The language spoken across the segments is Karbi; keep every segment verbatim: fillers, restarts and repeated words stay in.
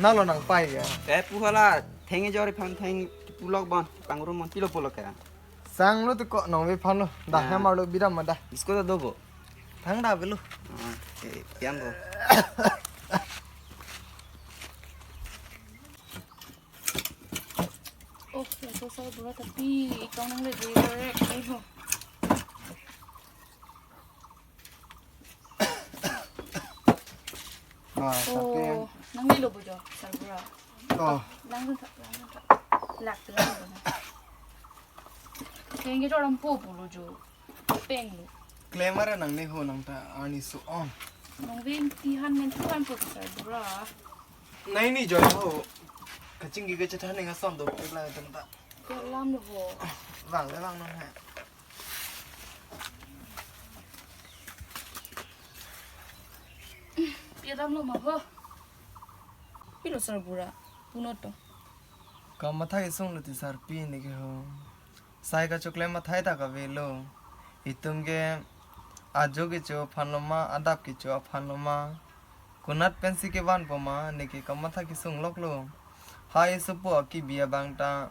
Nalo nangpai ya. Eh, pu hala, theng ejor aphan theng pulok bon, pangrum bon, pilo pulok ya. Sang lo tu ko nong ve phan lo. Dah, ya. Hem arlo bidam ma dah. Biskut do bo. Thang dah belo. Ah, eh, pian bo. Oh, laso sarbura tapi ikong nang le de rek, eh, ho. Ba, tapi Oh, nang le lo bo jo, sarbura. Oh. Lang dun thak, lang dun thak. Lak, lang dun thak. Keng ke joram po pulo jo. Peng lo. Klemar nang ne ho nang ta ani so on. Nong venti han men tu han po sarbura. Nai ni joy ho. Kachingki kachethan ning ason do pek la tem ta. Ke lam lo ho. Vang le vang non hai. Pi lam lo ma ho. Pilo sarbura. Puno to. Kamatha kesung lo ti sarpi ne ke ho. Sai kachokle mathai ta kavelo. Itum ke ajo kecho aphan lo ma, adap kecho aphan lo ma. Konat pensi kevan po ma, ne ke kamatha kesung lok lo. Ha esopo akibi abang ta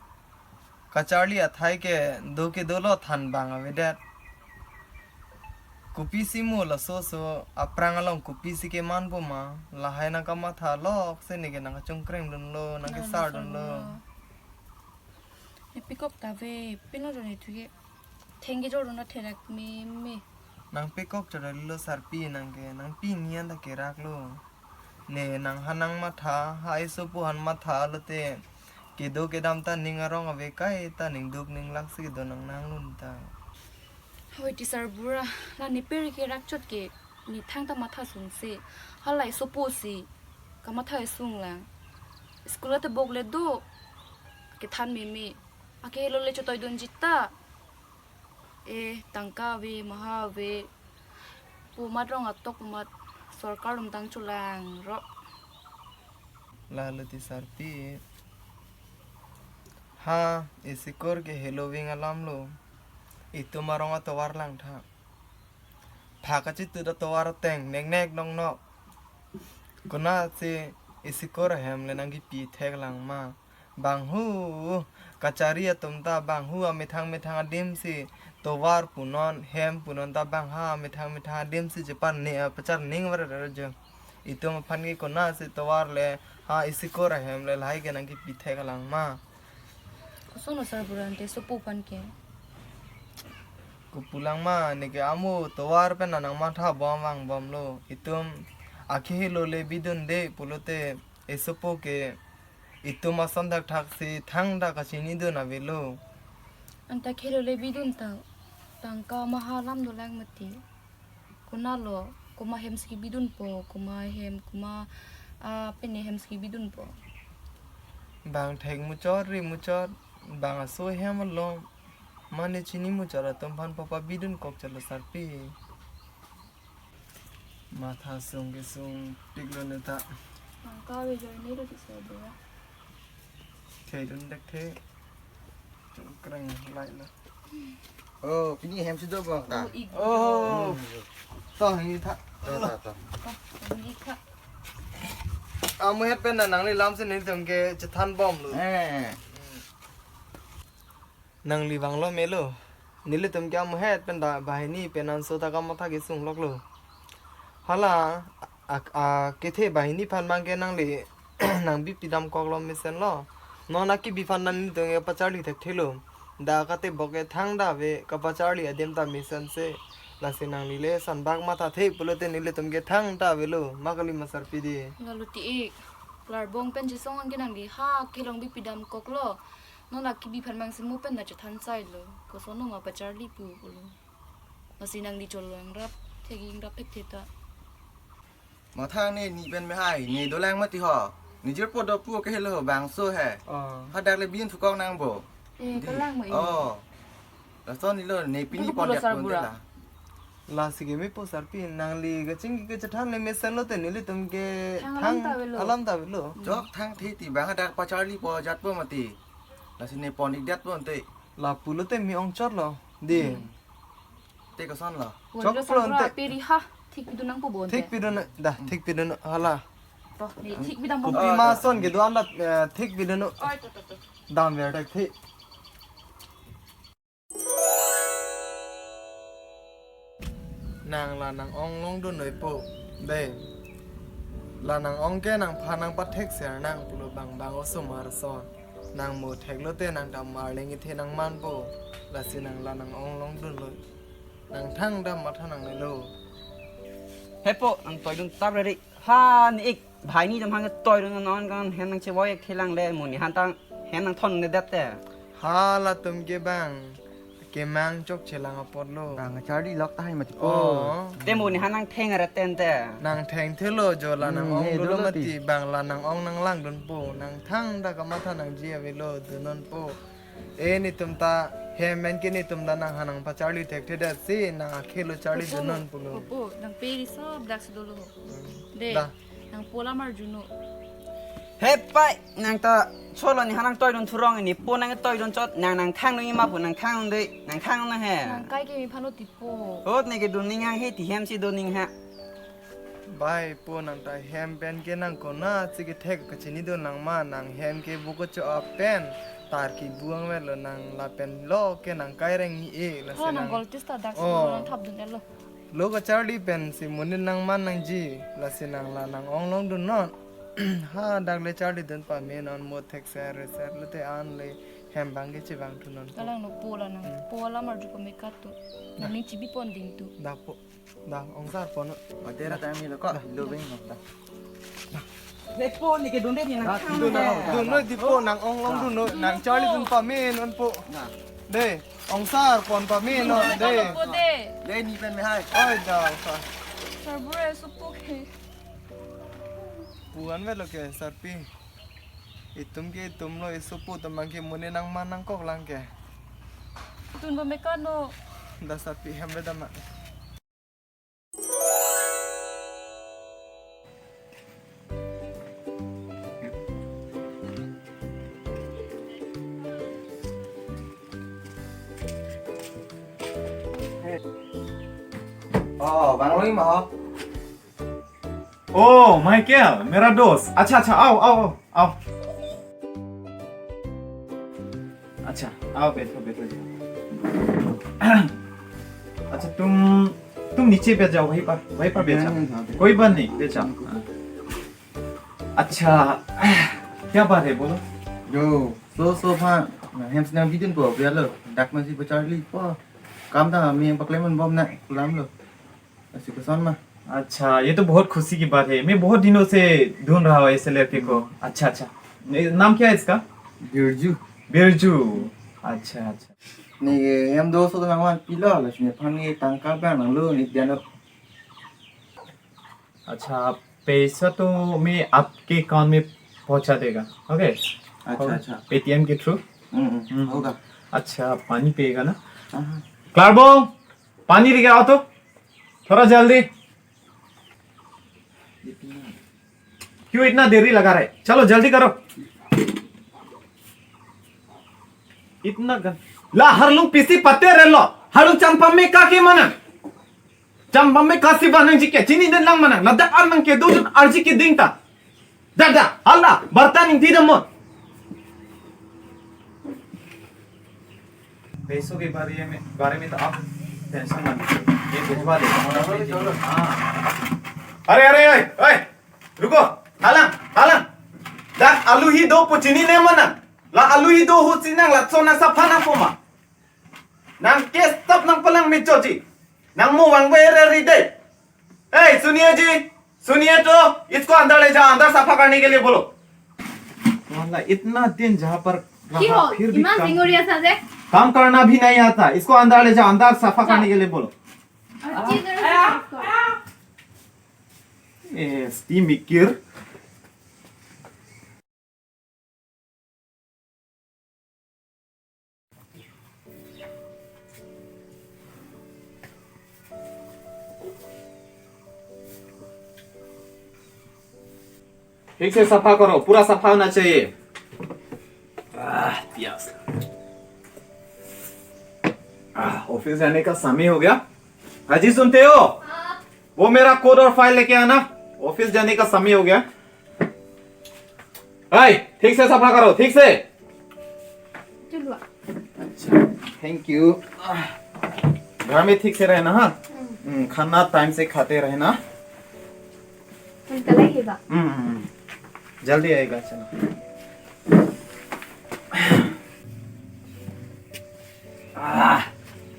kacharli athai ke do ke dolo than bang avedet. Kopisi mo laso so aphrang along kopisi keman po ma, lahai nang kamatha lok se ne ke nang kachongkreng dun lo, nang kesar dun lo. Nang sarbura. Ne pikok ta ve, pino jo ne thu ke. Theng kejor dun atherak meme. Nang pikok choroi lo sarpi nang ke, nang pini an ta kerak lo. Ne nang ha nang matha, ha esopo aphan matha lo te. Kedo kedam ta ning arong ave kai ta ning duk ning lak si kedo nang nang lun ta. Hoi ti sarbura, la ne peri kerak chot ke, ne thangta matha sungse. Hala esopo si kamatha esung lang. School ate bok le do, kethan meme. Akehelo le chotoi dun jita. Eh, tangka ave, maha ave. Pu mat rong atok mat sorkar lum tang chulang ro. Lalo ti sarpi. Ha, isikor ke heloving alam lo. Itum arong atovar lang tha. Phak kachitut atovar ateng nek nek nong nok. Konat si isikor ahem le nang kipi thek lang ma. Bang hu kachari atum ta bang hu amethang methang adim si tovar punon hem punon ta bang ha amethang methang adim si chepan ne, ah, pachar ning var jo. Itum aphan ke konat si tovar le ha isikor ahem le lahai ke nang kipi thek lang ma. Koson lo sarbura ante sopo aphan ke. Kopu lang ma, ne ke amo tovar pen nang matha bom vang bom lo. Itum akehelo le bidunde pulote esopo ke itum ason thakthak si thangta kachini dun avelo. Anta kehelo le bidun ta tangka maha lam dolang mati. Konat lo, komat hem si bidun po, komat hem, komat, ah, pine hem si bidun po. Bang thek muchot, ri muchot, bang aso hem along. Mane chini muchot atum aphan papa bidun kok chalo sarpi. Matha sung kesung pik lo ne ta. Tangka ave joine lo ti sarbura. Thedun dek the. Chongkreng lai lo. Oh, pini hem si do bang ta. Oh, ik. Oh. Hmm. To, ini tha. To, to, to. Oh, ini tha. Amu het pen na nangli lam si nelitum ke chethan bom lo. Eh. Nangli vanglo melo. Nelitum ke amu het pen ta banghini pen anso ta kamatha kesung lok lo. Hala a, a, kethe banghini aphan abang ke nangli nang bipi dam kok lo mesen lo. Non akibi aphan nangtum ke pacharli thekthelo. Dak kate bok ke thangta ave kapacharli adim ta mesen se. Lasi nangli le sanbak matha the pulote nelitum ke thangta avelo. Ma kali ma sarpi di. Lalo ti ik. Larbong pen chisong an ke nangli ha kelong bipi dam kok lo. Non akibi aphan abang si mo pen ta chethan sai lo. Koson lo ma pacharli pu pulo. Lasi nangli cholo ingrap, thek ingrap thekthe ta. Mathang ne ni pen me hai, ne dolang mati ho. Ne jirpo do pu ke helo bangso he. Oh. Hadak le bin thukok nang bo. Eh, di. Kalang ma ini. Oh. Lason ni lo ne pini pon diat pon sarbura. Lasi ke me po sarpi nangli kachingki kachethan le mesen lo te nelitum ke thang alam ta avelo. Alam ta avelo. Chok thangthe ti bang hadak pacharli po jat po mati. Lasi ne pon ik diat po ante. Lapu lo te me ongchot lo. Di. Hmm. Te koson lo. Chok lo sarbura ante. Peri ha. Thik pidun nangpo bo ante. Thik pidun, dah, thik pidun hala. To, ne thik pidun po. Kopi ma ason kedo-an dak, eh, thik pidun. Oi, to, to, to. Damver thakthik. Nang la nang-ong longdun noi po. Dei. La nang-ong ke nangphan nangpathek ser nang pulo bang bang osomar ason. Nang mo theklote nang ta marling ithe nangmanpo. Lasi nang la nang-ong longdun noi. Nang thangta matha nangnelo. Hepo, nang toidun tap reri. Ha, ni ik, bhai ni dam hang toidun non kan hem nangchevoi ik thelang le, mo nihan ta hem nangthonnedet te. Halatum ke bang kemang chokchelang apotlo. Bang charli lok tahai mati po. Oh. Te mo nihan nangtheng aret tente. Nang thengthelo jo la Hmm, nang-ong he, dolo dolo mati ti. Bang la nang-ong nanglangdunpo. Nang thangta kamatha nangji avelo, dun nonpo. E netum ta hem pen ke netum ta nangphan nangpacharli thekthedet si nang akhelo charli Opo, dun non pulo. Opo, nang pe riso dak si dolo. Hmm. De, Dah. Nang po lamar juno. He pai, nang ta cholo nihan nang toidun thurong ni po nang toidun chot nang nangthang nung ima pu nangthang nung dei, nangthang nung he. Nang kai ke mi phano tipo. Ot ne kedun ning hang he ti hem si dun ning ha. Bai po nang ta hem pen ke nang konatsi kethek kachinidun nang ma nang hem ke buko cho-ap pen tar kebu-ang velo nang lapen lo ke nang kaireng ni e lasi Hala nang nang goltis ta dak si Oh. Nang thapdun elo. Lo kacharli pen si monit nangman nangji lasi nang la nang-ong longdun non. Ha dak le charlidun pame non mo thekser reser lote an le hem bang ke chevang thu non. Kalang no po la nang Hmm. po lamar ju ko mekat tu. Nang ning chibi pon ding tu. Dah po. Dah, ongsar pon. Matera tang ni lo ko. Lo beng no dah. He po ni kedun de ni nang Dah, khang dun ne. Dun no di po nang-ong longdun no nang charlidun pame non po. Nah. De, ongsar pon pame non de. Po de. De ni pen me hai. Oi dah ongsar. Sarbure supu ke. Puan velo ke sarpi. Itum ke itum lo isopo temang ke monit nangman nangkok lang ke. Tun ba mekat no. Dah sarpi hem le dama. Oh, bang loi ma ho. ओ माइकल, मेरा दोस्त। अच्छा, अच्छा, आओ, आओ, आओ, आओ। अच्छा, आओ, बैठो, बैठो। अच्छा, तुम, तुम नीचे बैठ जाओ, वहीं पर, वहीं पर बैठ जाओ। नहीं, नहीं, यहाँ पे। कोई बात नहीं, बैठ जाओ। हाँ। अच्छा, क्या बात है, बोलो। Yo, so, so, pha, hem si nang bidun po, biar lo, dak ma si pacharli po, kam ta, mi yang paklemen bom na, kulam lo. Asi koson ma? अच्छा, ये तो बहुत खुशी की बात है। मैं बहुत दिनों से ढूंढ रहा हूँ ऐसे लड़के को। अच्छा, अच्छा। ये नाम क्या है इसका? बिरजू। बिरजू। अच्छा, अच्छा। Neke hem do so nang wan pilo la sini phan ni tangka bang nanglo ni diano. अच्छा, पैसा तो मैं आपके अकाउंट में पहुंचा देगा, ओके? अच्छा, होगा? अच्छा। पेटीएम के थ्रू। हम्म, हम्म, हम्म। होगा। अच्छा, पानी पिएगा ना? हाँ, हाँ। क्लार्बो, पानी लेके आओ तो, थोड़ा जल्दी। क्यों इतना देरी लगा रहे? चलो, जल्दी करो। इतना gun-, la harlung pisi pate relo, harlung champame kake mana? Champame kasi ba nangji ke, chini den lang mana? Ladak an nang kedo dun arji keding ta. Dada, hala, barta ning di damon. पैसों के बारे में, बारे में तो आप टेंशन मत लीजिए, ये भिजवा देता हूँ। हाँ। अरे, अरे, अरे, अरे, रुको, halang, halang. Dak alu hi do pu chinine mana? La alu hi do hu chinang la chona sapha nangpo ma. Nang ke stop nangpalang me choji. Nang mo vangve reri de. ए, सुनिए जी, सुनिए तो, इसको अंदर ले जाओ, अंदर सफा करने के लिए बोलो। वाला, इतना दिन जहाँ पर रहा, কি হ'ল? फिर भी ইমান काम, জিঙৰি আছা যে? काम करना भी नहीं आता। इसको अंदर ले जाओ, अंदर सफा যাও। करने के लिए बोलो। আৰু কি কৰি আছা? ए, स्टीम मिकिर। ठीक से सफा करो, पूरा सफा होना चाहिए। आह, प्यास लग रहा है। आह, ऑफिस जाने का समय हो गया। हाजी, सुनते हो? हाँ। वो मेरा कोट और फाइल लेके आना, ऑफिस जाने का समय हो गया। हाय, ठीक से सफा करो, ठीक से। चलो। अच्छा, थैंक यू। घर में ठीक से रहना, हाँ। हम्म, खाना टाइम से खाते रहना। हम्म, जल्दी आएगा, चलो। आह,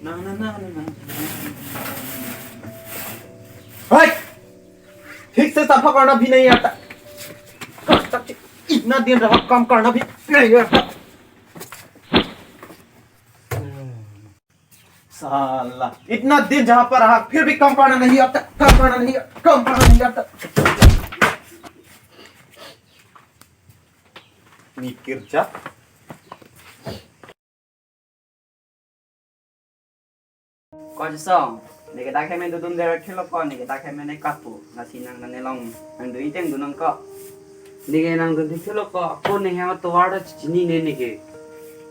ना, ना, ना। हाय! ठीक से सफा करना भी नहीं आता। इतना दिन रहा, काम करना भी नहीं आता। साला, इतना दिन जहाँ पर रहा, फिर भी काम करना नहीं आता, काम करना नहीं आता, काम करना नहीं आता। Mikir jak. Ko Chesong, neke dak hem dodun der thelo ko, neke dak hem ne kapu, lasi nang nang nelong nang dun iteng dun nang ko. Neke nang dun thelo ko, ko ne hem tovar ta chinine neke.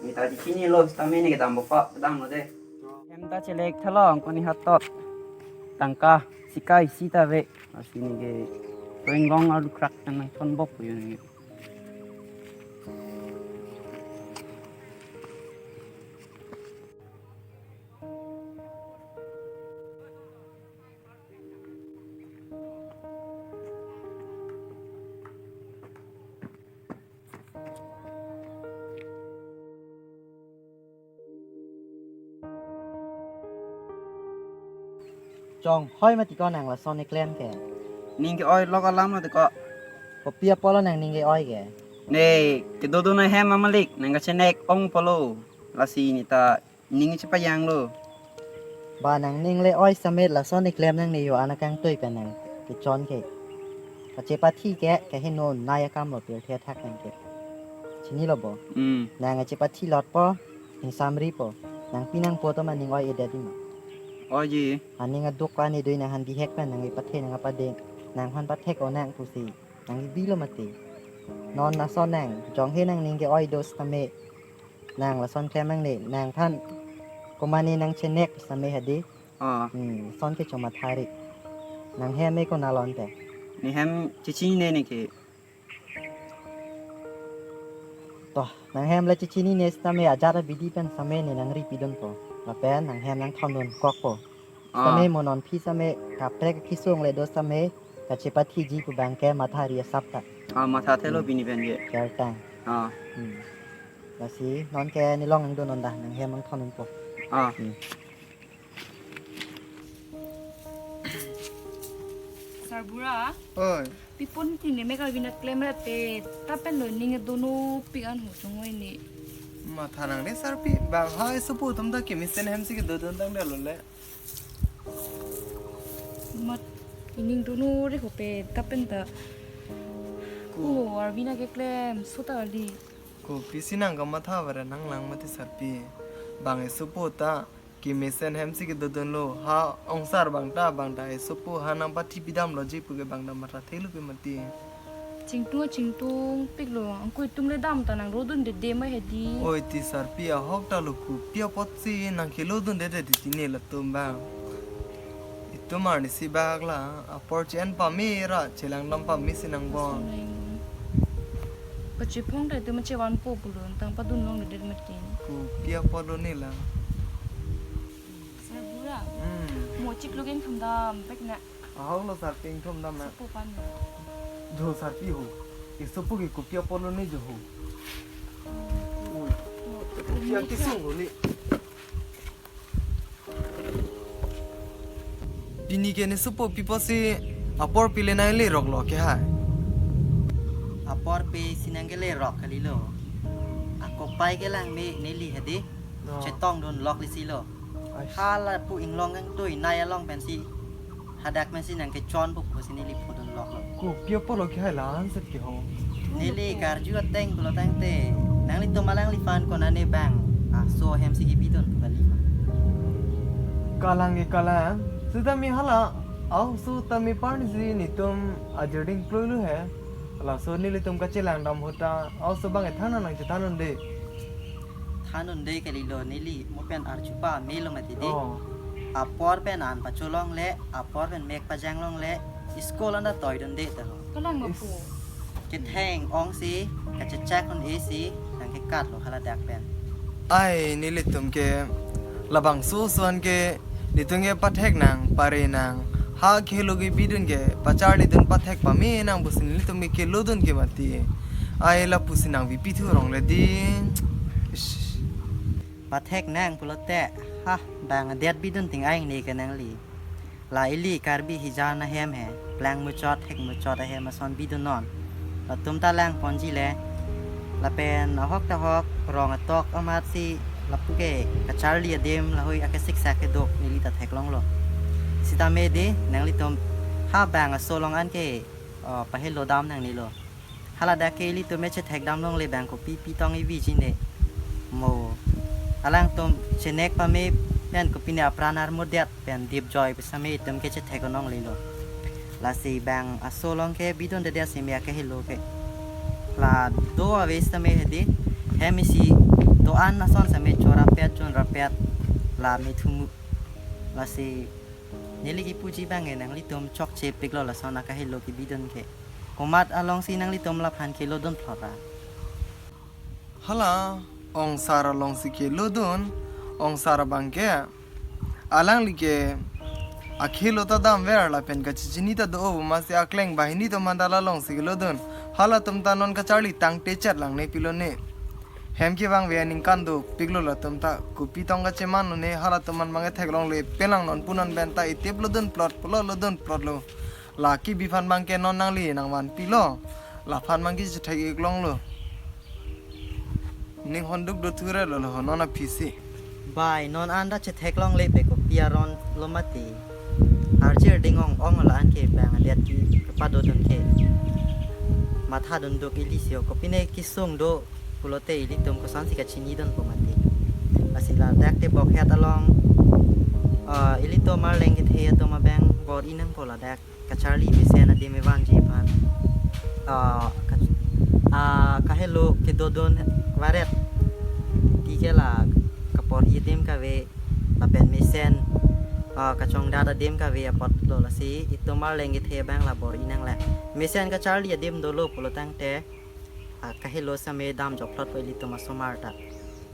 Neta chinilo, sitame neke dampo ko, damlo de. Hem ta chelek thelo, ko ne hatot tangka sika isi ta ave, lasi neke toing gong alu krak nang thon bok pu yo neke. Chong, hoi mati ko nang lason keklem ke. Ning ke-oi lok alam lo te ko. Kopi apotlo nang ning ke-oi ke. Ne, kedodun ahem amalik, nang kachenek ong apotlo. Lasi neta ning chepajang lo. Ba nang ning le-oi sitame lason keklem nang ne yo ana kangtui pen nang kechon ke. Kachepathi ke, kaheno nai akam lo pirthe athak nang ke. Chinilo bo. Hmm. Nang kachepathi lotpo, ning samripo. Nang pi nang po to ma ning oi-edet di ma. Oiji. Aning aduk pa ne dui nang han bihek pen nang ipathe nang apading. Nang han pathek o nang pusi. Nang ibilo mati. Non lason nang, jong he nang ning ke-oi do sitame. Nang lason klem nang ne, nang than. Komane nang chenek sitame hadi. Ah. Hmm, lason ke chomatha ri. Nang hem e konalon te. Ne hem chechinine neke. To, nang hem le chechinine sitame ajat abidi pen sitame ne nang ri pidunpo. Lapen nang hem nang thondun kokpo. Ah. Sitame mo non phi sitame kaprek kisung le do sitame kachepathiji pu abang ke matha ri asap ta. Ah, matha thelo. Hmm. Pini pen ke. Kertang. Ah. Hmm. Lasi non ke nelong nang dun non dah, nang hem nang thondunpo. Ah. Hmm. Sarbura. Oi. Pi apot ne mek Arvin keklem ra te, ta pen lo ning dodun pik an ho song oi ne. Matha nang de Sarpi, bang hai supu atum ta kemesen hem si kedodun tangdetlo le. Mat, ining dodun re hope, ta pen ta. Ko. Oh, Arvin keklem, so ta kali. Kopi si nang kamatha vare nang lang mati Sarpi. Bang e supu ta kemesen hem si kedodunlo. Ha ongsar bang ta, bang ta e supu ha nang pathi pidamlo ji pu ke bang ta matha thelo pe mati. Chingtung chingtung piklo, angkoi tum le dam ta nang rodunde de mai hedi. Oi ti Sarpi, ahok ta lo, kopi apot si nang kelodunde de di tine latum bang. Itum arnisi bak la, apor chen pame ra, chelang dam pame si nang bon. Kachephong ta itum chevanpo pulo, tang padun longledet mati. Kopi apotlo ne la. Sarbura. Hmm. Mo chiklo ke ingthum dam pek na. Ahok lo Sarpi, ingthum dam na. Supu pan. Jo Sarpi ho. E supu ke kopi apotlo ne jo ho. Ui. Oh, kopi akesung ho le. Pini ke ne supu pi apot si apor pile nang le roklo ke hai. Apor pe si nang kele rok kalilo. Akopai kelang me neli hedi. No. Chetongdun lok lesi lo. Ai. Hala pu inglong kangtui nai along pensi. Hadak pensi nang kechon pu pusi neli pudun loklo. Kopi apotlo ke hai la-an set ke ho. Neli karju ateng pulo tangte. Nanglitum alangliphan konane bang. Ah, so hem si kipidun pu kali ma. Kalang ke kalang. Sitame hala. Aso tame parni si netum ajirding ploilu he. Laso nelitum kachelang dam ahut ta. Aso bang e than nang chethan unde. Than unde kalilo neli mo pen arju pamelo mati de. Oh. Apor pen an pacholongle, apor pen mek pajanglongle, school anta toidunde ta ho. Kalang ma pu. Ketheng ongsi, kachechak un-esi, nangkekatlo haladak pen. Ai, nelitum ke labangso oso an ke, netum ke pathek nang, pare nang, ha khelo kebidun ke pacharlidun pathek pame nang pusi nelitum ke kelodun ke mati. Ai, lapusi nangpipi thurong le di. Ish. Pathek nang pulote, ha, bang adet bidun ting aing ne ke nangli. La ili Karbi hijan ahem he, plang muchot, hek muchot ahem ason bidun non. Latum ta langponji le, lapen ahok ta ahok, rong atok amatsi, lapu ke kacharli adim, lahei akesiksak kedo, neli ta theklonglo. Sitame di, nanglitum, ha bang aso along an ke, o, pahelo dam nangnelo. Haladak ke ilitum me chethek damlongle bang kopi pitong iviji ne. Mo. Alangtum chenek pame pen kopine apran armudet pen dip joi pu sitame itum ke chethek onong lelo. Lasi bang aso along ke bidundedet sitame akehelo ke. La do ave sitame hedi. Hem isi do-an ason sitame chorapet chonrapet la me thumu. Lasi neli kipuji bang e nanglitum chokche piklo lason akehelo kebidun ke. Komat alongsi nanglitum laphan kelodun phlot ra? Hala, ongsar alongsi kelodun, ongsar abang ke. Alangli ke akhelo ta damver lapen kachechini ta do-o pu masi akleng banghini atum anta la alongsi kelodun. Halatum ta non kacharli tangte chet lang ne pilo ne. Hem kevang ve aningkan do piklo latum ta kopi tong kacheman lo ne halatum an bang ke theklongle pelang non pu non pen ta itip lodun phlot pulo lodun phlotlo. La kebi aphan bang ke non nangli nangvanpilo. Laphan bang ke chethek iklonglo. Ning honduk do thurelo lo non aphisi. Bai, non anta chetheklongle pe kopi aron lo mati. Arjir ding ong ong la an ke bang adet ke kepadodun ke. Matha dunduk ili sio kopine kesung do pulote ilitum kosonsi kachinidun po mati. Lasi ladak te bokhet along, ah, ilitum arleng kethe atum abang bor-i nangpo ladak. Kacharli mesen adim evanji aphan. Ah, ka-, ah, kahelo kedodun varet. Tike la kapor-i adim kave, lapen mesen, ah, kachongdat adim kave apotlo lasi itum arleng kethe abang la bor-i nangle. Mesen kacharli adim dolo pulo tangte, ah, kahelo sitame dam jokphlot po ilitum asomar ta.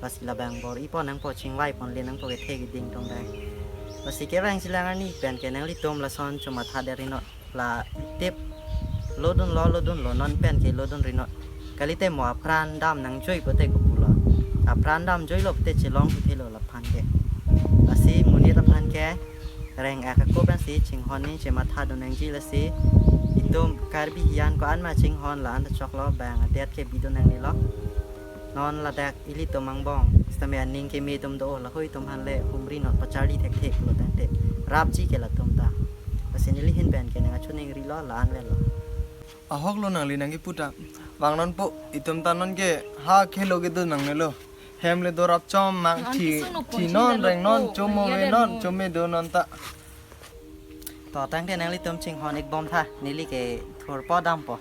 Lasi labang bor-i pon nangpo chingvai ponle nangpo kethe keding tong dai. Lasi kevang chilang arni pen ke nanglitum lason chomatha deri non. La tip lodunlo lodunlo non pen ke lodun ri non. Kalite mo apran dam nangjoi pote kopulo. Apran dam joilo pote chelong puthelo laphan ke. Lasi monit aphan ke reng akako pensi chinghon ne chematha dun nangji lasi itum Karbi hijan ko-an ma chinghon la anta choklo bang adet ke bidun nangnelo. Non ladak ilitum angbong sitame aning keme atum do lahei atum aphan le humri non pacharli thekthe pulo tangte rapji ke latum ta. Lasi neli ahin pen ke nang achuning rilo la-an velo. Ahok lo nangli nangkipu ta. Vang non po itum ta non ke ha khelo kedo nangnelo. Hem le dorap chom mang thi non reng non chom ave non chom me do non ta. To tangte nanglitum chinghon ikbom tha neli ke thurpo dampo.